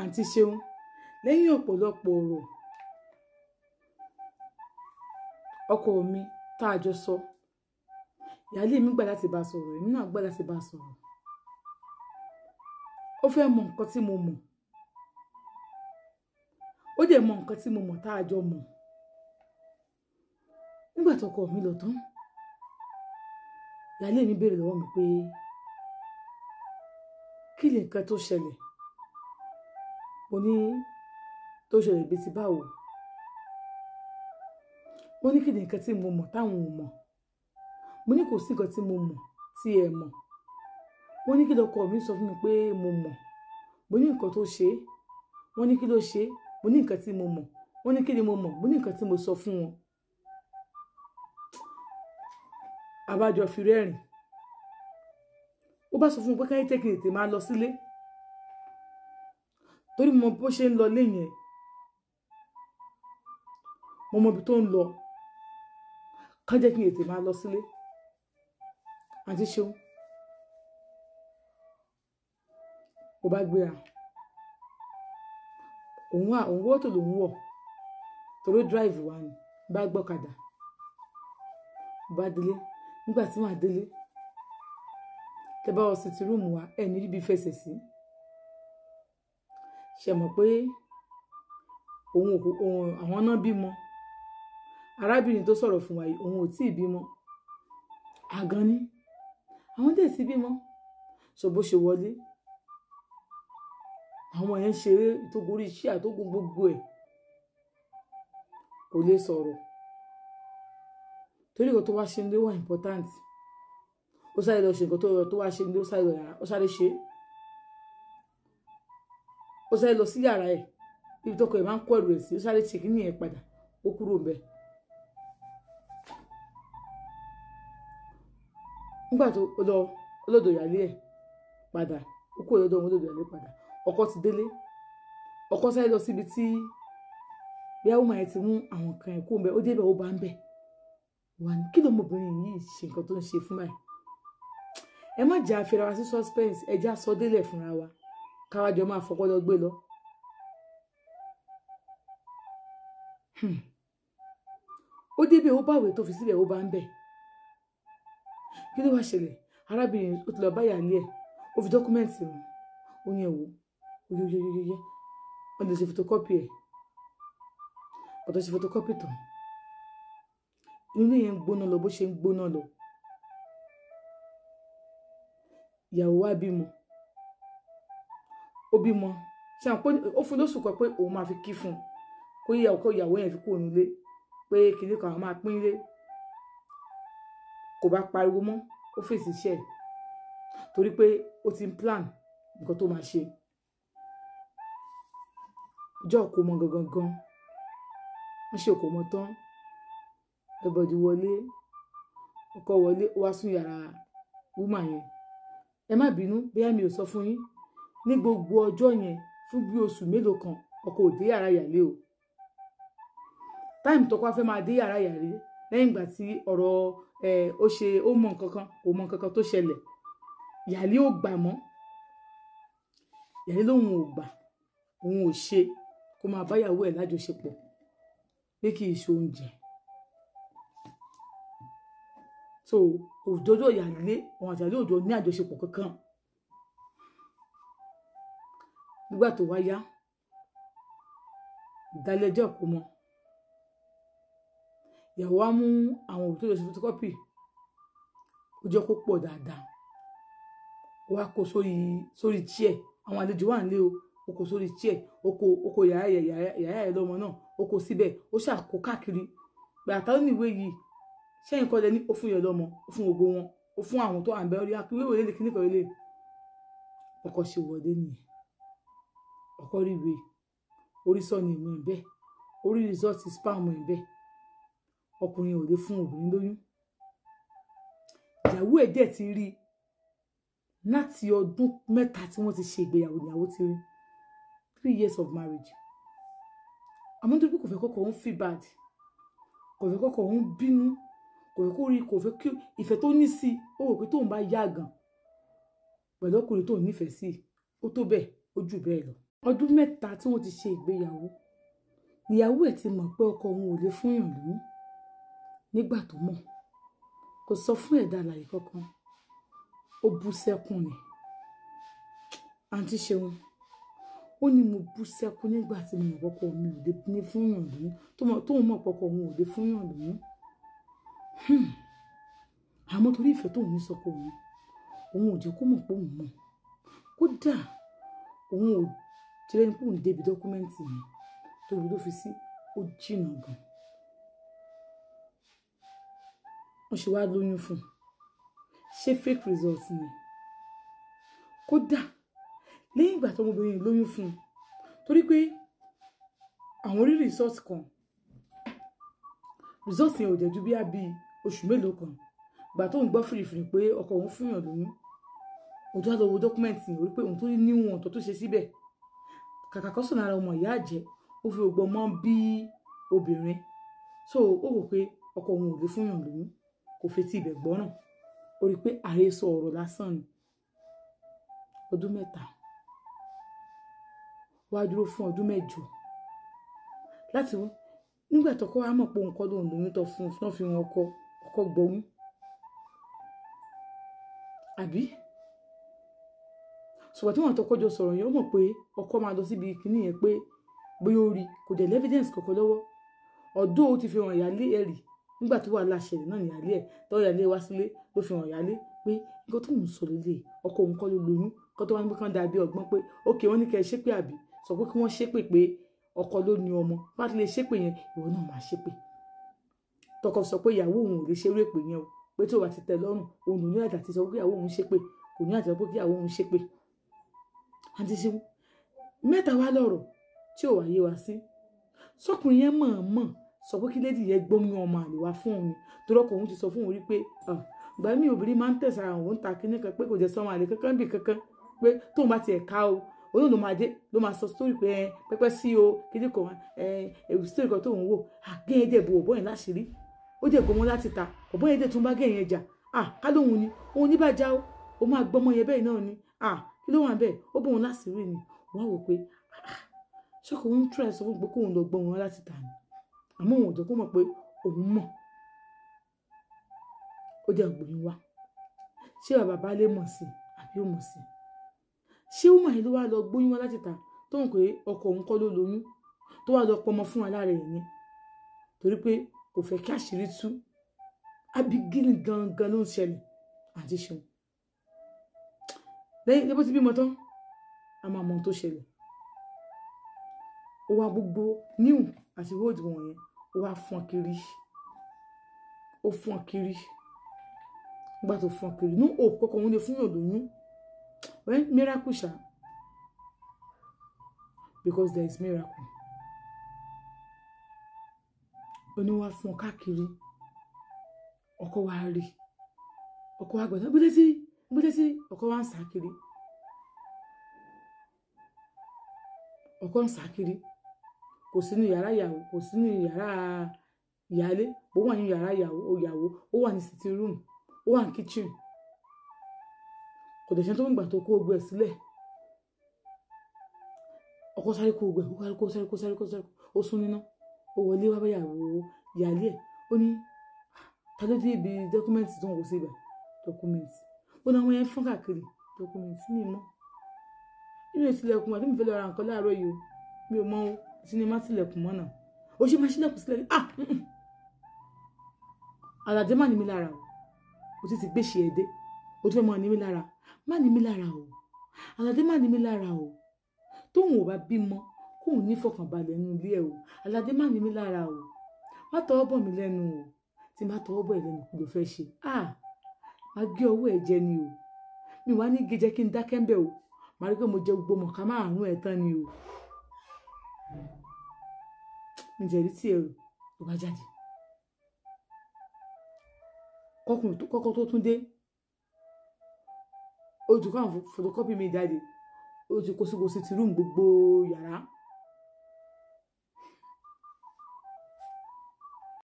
Àǹtí Ṣeun, lẹ́yìn ọ̀pọ̀lọpọ̀ ọ̀rọ̀ ọkọ mi tá a jọ sọ, ìyáálé mi gbà láti bá a sọ̀rọ̀, èmi náà gbà láti bá a sọ̀rọ̀. Ó fẹ́ mọ nǹkan tí mo mọ̀, ó dẹ̀ mọ nǹkan tí mo mọ̀ tá a jọ mọ̀. Nígbà tó ọkọ mi lọ tán, ìyáálé mi béèrè lọ́wọ́ mi pé kí ni nǹkan tó ṣẹlẹ̀. Mo ní tó ṣẹlẹ̀ bíi ti báwo. Wọ́n ní kí ni nǹkan tí mo mọ̀ táwọn ò mọ̀. Mo ní kò sí nǹkan tí mo mọ̀ tí ẹ mọ̀. Wọ́n ní kí lọkọ mi sọ fún mi pé mo mọ̀. Mo ní nǹkan tó ṣe é. Wọ́n ní kí ló ṣe é. Mo ní nǹkan tí mo mọ̀. Wọ́n ní kí ni mo mọ̀. Mo ní nǹkan tí mo sọ fún wọn. Àbájọ fi rẹ́rìn. Ó bá sọ fún mi pé káyé tẹ́kì tètè máa lọ sílé, torí mo mọ bó ṣe ń lọ lé yẹn, mo mọ ibi tó ń lọ, kán jẹ́ kí n tètè máa lọ sílé. Àǹtí Ṣeun, ó bá gbéra, òun wà, òun wọ́tò lòun wọ̀, torí drive wa ni. Bá gbọ́kadà, ó bá délé. Nígbà tí màá délé, tẹ bá wọ sí ti rúùmù wa, ẹ ní ríbi fẹsẹ̀ sí. Ṣe mọ̀ pé òun òun àwọn náà bímọ. Arábìnrin tó sọ̀rọ̀ fún wa yìí, òun ò tí ì bímọ. Àgàn ni àwọn dẹ̀ ti bímọ. So bó ṣe wọlé, àwọn yẹn ń ṣeré tó gorí iṣẹ́ àtógùn gbogbo ẹ̀, kò lè sọ̀rọ̀ torí nǹkan tó wá ṣe ní wà important. Ó sáré lọ ṣe nǹkan tó wá ṣe ní, ó sáré lọ yàrá, ó sáré ṣe, ó sáré lọ sí yàrá ẹ̀ ibi tọkọ ẹ̀ máa ń kó ẹrù ẹ̀ sí, ó sáré ṣe kíní yẹn padà, ó kúrò ńbẹ̀. Nígbà tó lọ ọlọ́dọ̀ ìyáálé ẹ̀ padà, ó kúrò lọ́dọ̀ ọlọ́dọ̀ ìyáálé padà, ọkọ ti délé. Ọkọ sáré lọ síbi tí bí àwọn ọmọ yẹn ti mú àwọn kan ẹ̀ kó ńbẹ̀, ó débẹ̀, ó bá ń bẹ̀. Wà ní kí lọmọbìnrin yìí ṣe nǹkan tó ń ṣe fún báyìí. Ẹ má jẹ́ àfihàn wa sí suspense, ẹ já sọ délẹ̀ fúnra wa, káwájọ máa fọpọ́ lọ gbé lọ. Ó débẹ̀, ó báwèé tó fi síbẹ̀, ó bá ń bẹ̀. Kí ló wá ṣẹlẹ̀? Arábìnrin ó ti lọ bá ìyáálé ẹ̀, ó fi dọ́kúmẹ́ǹtì rẹ̀, ó ní ẹ̀wò, oyeyeyeye, wọ́n lè ṣe photocopy ẹ̀. Ọ̀tọ̀ ṣe photocopy tán, inú yẹn ń gbóná lọ, bó ṣe ń gbóná lọ. Ìyàwó wa bímọ, ó bímọ. Ṣe àwọn pé ó fún lóṣù kan pé òun máa fi kí fún un, kó yẹ ọkọ ìyàwó yẹn fi kúrò nílé, pé kinní kan àwọn máa pín lé. Kò bá pariwo mọ́, ó fèsì iṣẹ́ ẹ̀ torí pé ó ti ń plan nǹkan tó máa ṣe. Ọjọ́ kò mọ gangan gan, wọ́n ṣe kò mọ tán. Everybody wọlé, ọkọ wọlé, ó wá sùn yàrá woman yẹn. Ẹ má bínú bóyá mi ò sọ fún yín, ní gbogbo ọjọ́ yẹn fún bí oṣù mélòó kan, ọkọ ò dé yàrá ìyàlé o. Táìmù tọkọ fẹ́ máa dé yàrá ìyàlé lẹ́yìn ìgbà tí ọ̀rọ̀ ẹ̀ ó ṣe, ó mọ nǹkan kan, kò mọ nǹkan kan tó ṣẹlẹ̀, ìyàlé ò gbà mọ́. Ìyàlé lòun ò gbà, òun ò ṣe kó máa bá ìyàwó ẹ̀ lájọṣepọ̀, pé kì í ṣe oúnjẹ. So òjòjò ìyàlé, òun àti ìyàlé òjò ní àjọṣepọ̀ kankan. Nígbà tó wá yá, ìdálẹ́jọ́ kò mọ. Ìyàwó wa mú àwọn òbí tó lọ sí photocopy, ó jẹ́ kó pọ̀ dáadáa. Ó wá kó sórí chair, àwọn àlejò wà nílé o, ó kó sórí chair, ó kó yàrá ẹ̀ lọ́mọ náà, ó kó síbẹ̀, ó ṣàkó káàkiri. Pé àtàwọn ìwé yìí, ṣẹ́yìn kọ́ lẹ ní ó fún yẹn lọ́mọ, ó fún gbogbo wọn, ó fún àwọn tó à ń bẹ orí akíwé wòlé lè kíní kan lè. Ọkọ ṣe wọlé nìyẹn. Ọkọ rí ìwé, orí sọ ni ìmú ẹ̀ bẹ́ẹ̀, orí rìsọ́ọ̀tì spam ẹ̀ bẹ́ẹ̀. Ọkùnrin ò lè fún obìnrin lóyún. Ìyàwó ẹ̀ dẹ̀ ti rí láti ọdún 3 tí wọ́n ti ṣe ìgbéyàwó, ìyàwó ti rí 3 years of marriage. Àmọ́ nítorí pé kò fẹ́ kọ́kọ́ òun feel bad, kò fẹ́ kọ́kọ́ òun bínú, kò fẹ́ kó rí, kò fẹ́ kí ìfẹ́ tó ní sí, ó wò pé tóun bá yá gan pẹ̀lú ọkùnrin tóun nífẹ̀ẹ́ sí, ó tó bẹ́ẹ̀, ó jù bẹ́ẹ̀ lọ. Ọdún 3 tí wọ́n ti ṣe ìgbéyàwó, ìyàwó ẹ̀ ti mọ̀ pé ọkọ òun ò lè fún yàn lóyún. Nígbà tó mọ̀, kò sọ fún ẹ̀dá alààyè kankan, ó bú sẹ́kún ni. Àǹtí Ṣeun, ó ní mo bú sẹ́kún nígbà tí mo mọ̀ pé ọkọ mi ò lè ní fún yàn lóyún, tóun mọ̀ pé ọkọ òun ò lè fún yàn lóyún. Àmọ́ torí ìfẹ́ tóun ní sọ́kọ òun, òun ò jẹ́ kó mọ̀ pé òun mọ̀. Kódà òun ò tirẹ̀ ní pé òun débi document yẹn, tóbi tó fi sí, ó jìnnà gan. Wọ́n ṣe wá lóyún fún un. Ṣé fake result ni? Kódà lẹ́yìn ìgbà tó ọmọbìnrin yìí lóyún fún un, torí pé àwọn rí result kan, result yẹn ò jẹ́ ju bí àbí oṣù mélòó kan. Ìgbà tó ń gbọ́ fìrìfìrì pé ọkọ òun fún yàn lóyún, òun tó wá lọ wo document yẹn, ó rí pé òun tó ní níwọ̀n tó ṣe síbẹ̀. Kàkà kó sọ̀nà ara ọmọ ìyá àjẹ́, ó fi gbogbo ọmọ bí obìnrin. So ó rò pé ọkọ òun ò lè fún yàn lóyún, kò fetí ibẹ̀ gbọ́ràn. Ó rí pé àhesọ ọ̀rọ̀ lásán ni. Ọdún 3 wá dúró fún ọdún 8 láti wọ́n. Nígbà tọkọ wá mọ̀ pé òun kọ́ lóun lóyún tó fún un, tó fi wọn ọkọ, ọkọ gbóyún. Àbí? Ṣùgbọ́n tí wọ́n tọkọ jọ sọ̀rọ̀ yẹn, ó mọ̀ pé ọkọ máa lọ síbi kíní yẹn pé bóyá ó rí, kò dẹ̀ evidence kankan lọ́wọ́. Ọ̀dọ́ ó ti fi hàn ìyálé ẹ̀ rí nígbà tó wà láṣẹ náà ní ìyálé ẹ̀, tọ́ ìyálé wá sílé ló fi hàn ìyálé pé nǹkan tó ń sọ lélẹ̀, ọkọ òun kọ́ ló lóyún. Nǹkan tó wá ní pé kán dàbí ọgbọ́n pé ókè wọ́n ní kẹ́ ẹ ṣépè àbí, sọ pé kí wọ́n ṣépè pé ọkọ ló ní ọmọ. Bá ti lè ṣépè yẹn, ìwọ náà máa ṣépè. Tọkọ sọ pé ìyàwó òun ò lè ṣerú èpè yẹn o, pé tí ó bá ti tẹ́ lọ́rùn, òun ò ní àti sọ pé ìyàwó òun ṣépè, kò ní àti sọ pé ìyàwó òun ṣépè. Àǹtí Ṣeun, 3 wá lọ̀rọ̀ tí ò wá yé wa sí. Sọkùnrin yẹn mọ̀ọ́mọ̀ sọ pé kí lady yẹn gbóyún ọmọ àlè wá fún òun ni, torí ọkọ òun ti sọ fún òun rí pé ìgbà míì obìnrin máa ń tẹ̀sára òun ta kíní kan pé kò jẹ́ sọ́mọ àlè kankan bì kankan, pé tóun bá tiẹ̀ ká o, òun ló máa dé ló máa sọ story pé pẹ́pẹ́ sí o kíní kan, story kan tóun wò, gẹ́yẹ́ dẹ̀ bo ọ̀bọ yẹn láṣìírí, ó dẹ̀ gbọmọ láti ta, ọ̀bọ yẹn dẹ̀ tún bá gẹ́yẹ́ jà, ká lóun ni òun ní bàjá o, ó máa gbọmọ yẹn bẹ́ẹ̀ náà ni, kí ló wà bẹ́ẹ̀, ó bóun láṣìírí ni. Wọ́n wò pé ṣé kò ń try sọ fún pé kóun lọ gbọmọ láti ta ni, àmọ́ òun ò jẹ́ kó mọ̀ pé òun mọ̀. Ó dẹ̀ gbóyún wá. Ṣé bàbá baálé mọ̀ sí àbí ó mọ̀ sí? Ṣé woman yẹn ló wá lọ gbóyún wá láti ta tó ń pé ọkọ òun kọ́ ló lóyún, tó wá lọ pọmọ fún alára ẹ̀ yẹn, torí pé kò fẹ́ kí àṣírí tú? Àbí gíní gangan ló ń ṣẹlẹ̀? Àǹtí Ṣeun, lẹ́yìn bó ti bímọ tán, a máa mọ ohun tó ṣẹlẹ̀. Ó wá gbogbo new àti old wọ̀nyẹn, ó wá fọ́n kiri, ó fọ́n kiri. Nígbà tó fọ́n kiri, ní òpó kọ́kọ́ òun lè fún yàn lóyún. Well, miracle ṣá, because there is miracle. Ó ní wá fọ́n káàkiri, ọkọ wa rí, ọkọ wa gbọ́dọ̀ gbọ́dọ̀ sí, gbọ́dọ̀ sí, ọkọ wa ń sá kiri, ọkọ ń sá kiri. Kò sínú yàrá ìyàwó, kò sínú yàrá ìyálé, ó wà ní yàrá ìyàwó, ó wà ní sitting room, ó wà ní kitchen. Kò dẹ̀ ṣe tó ń gbà tó kó ogbó ẹ̀ sílẹ̀. Ọkọ sáré kó ogbó ẹ̀, ó sáré kó sáré kó sáré kó sáré, ó sún níná, ó wọlé wá báyàwó ìyálé ẹ̀, ó ní ta ló dé ibi dọ́kúmẹ́ǹtì tó ń kó síbẹ̀? Dọ́kúmẹ́ǹtì. Ó ní àwọn yẹn fọ́n káàkiri, dọ́kúmẹ́ǹtì mi mọ́. Mi ò tilẹ̀kùn àti mi fẹ́ lọ ra nǹkan láàárọ̀ yìí o, mi ò mọ̀ o, sinimá tilẹ̀kùn mọ́ náà. Ó ṣe máa ṣílẹ̀kùn sílẹ̀, Àlàdé má ní mi lára o, o ti gbéṣe ẹ̀ dé, o tún fẹ́ mọ́ ní mi lára, má ní mi lára o, Àlàdé má ní mi lára o. Tóun ò bá bímọ, kóun ní fọkànbalẹ̀ nínú ilé ẹ̀ o, Àlàdé má ní mi lára o, má tọwọ́ bọ̀ mí lẹ́nu o, tí má tọwọ́ bọ̀ ẹ̀ lẹ́nu kí ló fẹ́ ṣe? Má gé ọwọ́ ẹ̀ jẹ ni o, mi wá ní gé jẹ́ kí n dákẹ́ ń bẹ̀ o, má rí pé mo jẹ gbogbo mọ̀ká márùn-ún ẹ̀ tán ni o. Mi jẹ̀rí tí ẹrù ló bá jáde. Kọ́kọ́ tó tún dé, ó ti kó àwọn photocopy mi jáde, ó ti kó sí sitting room gbogbo yàrá.